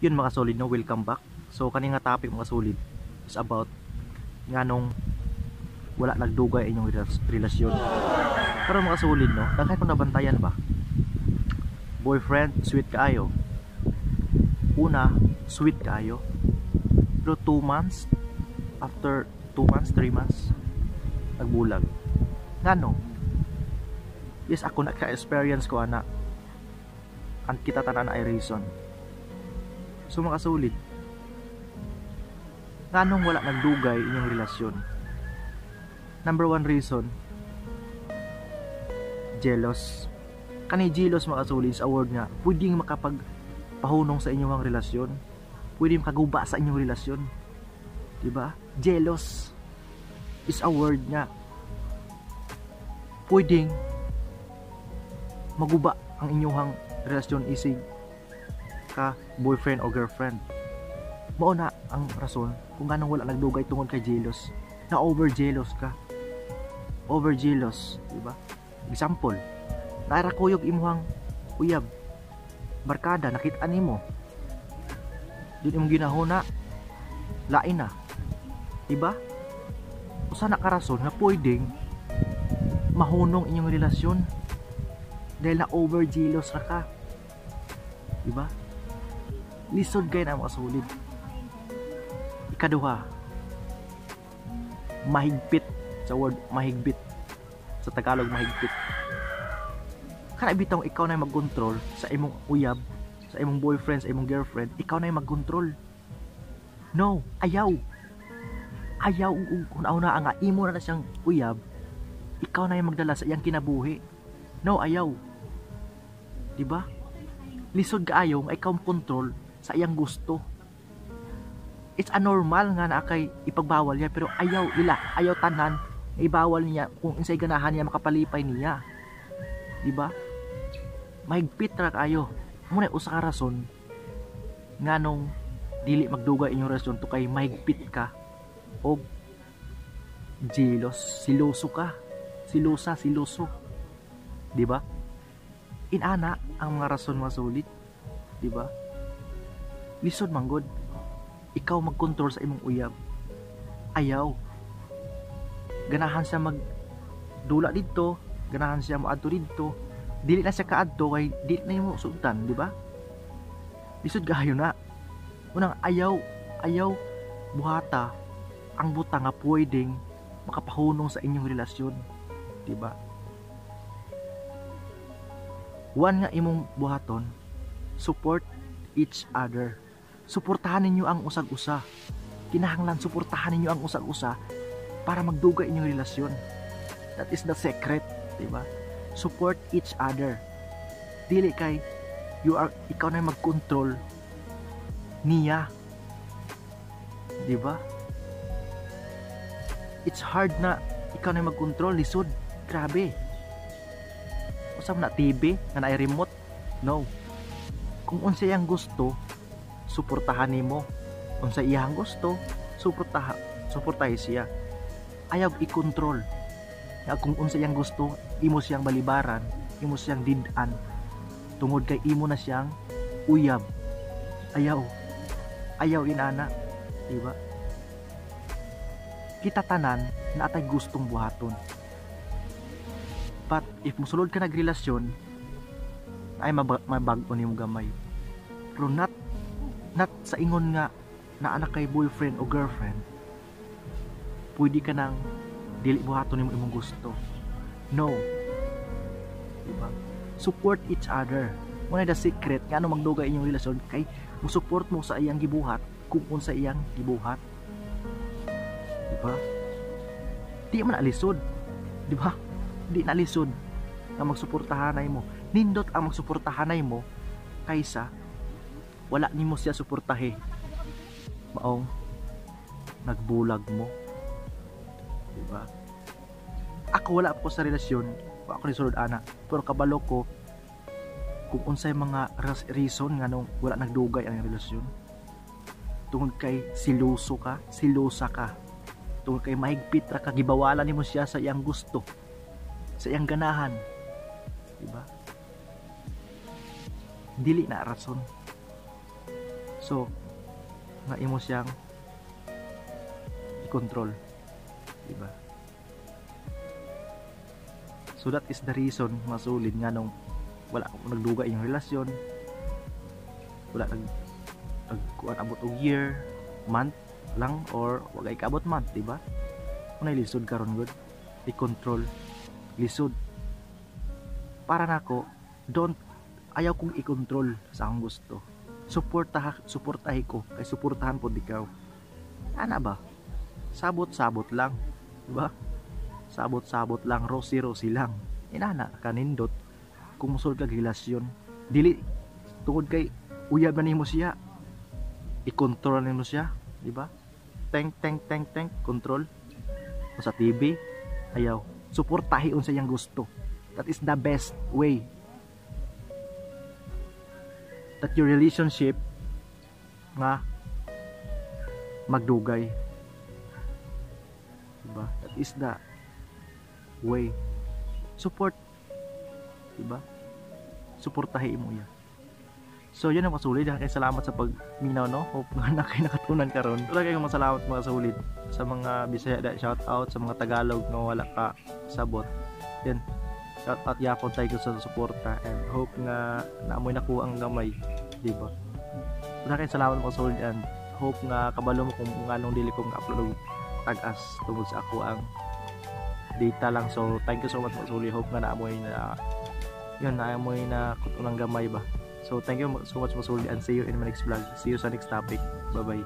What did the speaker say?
Yun, mga solid, no, welcome back. So kani nga topic, mga solid, is about nganong wala nagdugay inyong relasyon. Pero mga solid, no, daghan ko nabantayan ba, boyfriend sweet kaayo, una sweet kaayo, pero 2 months, after 2 months, 3 months, nagbulag. Ngano? Yes, ako naka-experience ko ana. Ang kita tanan ay reason. So mga solid, nganong wala nagdugay inyong relasyon? Number one reason, jealous. Kani jealous, mga solid, sa word nga pwedeng makapagpahunong sa inyong relasyon, pwedeng makaguba sa inyong relasyon, di ba? Jealous is a word nga pwedeng maguba ang inyong relasyon isig ka boyfriend o girlfriend. Mao na ang rason kung nganong wala nagdugay, tungod kay jealous na, over jealous ka, over jealous, di ba? Example, naara kuyog imuhang uyab, barkada, nakita nimo din imong ginahuna lain na, di ba? Usa na ka rason nga pwedeng mahunong inyong relasyon dahil na over jealous ra ka, di ba? Lisod kay na, mga solid. Ikaduha, mahigpit. Sa word mahigpit, sa Tagalog mahigpit, kana bitong ikaw na magkontrol sa imong uyab, sa imong boyfriend, sa imong girlfriend, ikaw na magkontrol. No, ayaw, ayaw. Kung una nga imo na siyang uyab, ikaw na yung magdala sa iyang kinabuhi. No, ayaw, di ba? Lisod kaayo nga ikaw control sa iyang gusto. It's anormal nga naa kay ipagbawal niya, pero ayaw ila, ayaw tanan nga ibawal niya kung unsay ganahan niya, makapalipay niya, di ba? Mahigpit ra kaayo mo na. Usa ka rason nganong dili magdugay inyong relasyon to kay mahigpit ka og jealous, siloso ka, silosa, siloso, di ba? Inana ang mga rason, mga sulit, di ba? Lisod manggod ikaw magkontrol sa imong uyab. Ayaw. Ganahan siya mag dula didto, ganahan siya moadto didto, dili na siya kaadto kay dili na imo sugtan, di ba? Lisod kaayo na. Unang ayaw, ayaw buhata ang buta nga pwedeng makapahunong sa inyong relasyon, di ba? One nga imong buhaton, support each other. Suportahan ninyo ang usag-usa. Kinahanglan suportahan ninyo ang usag-usa para magdugay inyong relasyon. That is the secret, di ba? Support each other. Dili kay you are ikaw na mag-control niya. Di ba? It's hard na ikaw na mag-control, lisod. Grabe. Usa man na TV nga naay remote? No. Kung unsa iyang gusto, suportahan nimo. Unsa iyang gusto, suportaha, suportahi siya. Ayaw i-control. Nga kung unsa iyang gusto, imo siyang balibaran, imo siyang did-an tungod kay imo na siyang uyab. Ayaw. Ayaw inana, di ba? Kita tanan naa tay gustong buhaton. But if musulod ka nagrelasyon, ay mabag-o nimo gamay. Pero not sa ingon nga naa na kay boyfriend o girlfriend, pwede ka nang dili buhaton nimo imong gusto. No. Diba? Support each other. Mao the secret nga ano magdugay inyong relasyon, kay mo-support mo sa iyang gibuhat kung unsa iyang gibuhat. Diba? Di man alisod. Di ba? Di na lisod nga magsuportahanay mo. Nindot ang magsuportahanay mo kaysa wala nimo siya suportahe. Maong nagbulag mo. Di ba? Ako, wala ako sa relasyon, wala ako ni sulod ana, pero kabalo ko kung unsay mga reason nga nung wala nagdugay ang relasyon. Tungod kay siluso ka, silusa ka. Tungod kay mahigpit ra ka, gibawalan nimo siya sa iyang gusto, sa iyang ganahan. Diba? Dili na rason. So nga imo siyang i-control, diba? So that is the reason, masulid, nga nung wala nagduga yung relasyon, wala nag kuan, abot og year, month lang, or wagay kaabot month, di ba? Unay lisod karon gud i-control, lisod para nako. Don't, ayaw kong i-control sa akong gusto. Suporta, suportahi ko kay suportahan pod ikaw ana ba. Sabot-sabot lang, di ba? Sabot-sabot lang, rosi-rosi lang. Inana kanindot kung musul kag relasyon, dili tungod kay uyab na nimo siya, i-control nimo siya, di ba? Teng teng teng teng, control. O sa TV, ayaw. Suportahi unsa iyang gusto. That is the best way that your relationship nga magdugay, diba? That is the way. Support, diba? Suportahi mo iya. So yun ang masulid. Kay salamat sa pagminaw, no? Hope nga na kayo nakatunan karon. Wala kayo masalamat, mga sulit, sa mga Bisaya da, shout out sa mga Tagalog nga wala ka sabot. Yan. Shout out yapon tayo sa suporta and hope nga naamoy nakuha ang gamay, di ba? Wala kayo salamat, mga sulit, and hope nga kabalo mo kung nganong dili ko nga-upload og tag-as tungod sa ako ang data lang. So thank you so much, mga sulit. Hope nga naamoy na yun, naamoy na kutunang gamay ba. So thank you so much, Masuli, and see you in my next vlog. See you sa next topic. Bye bye.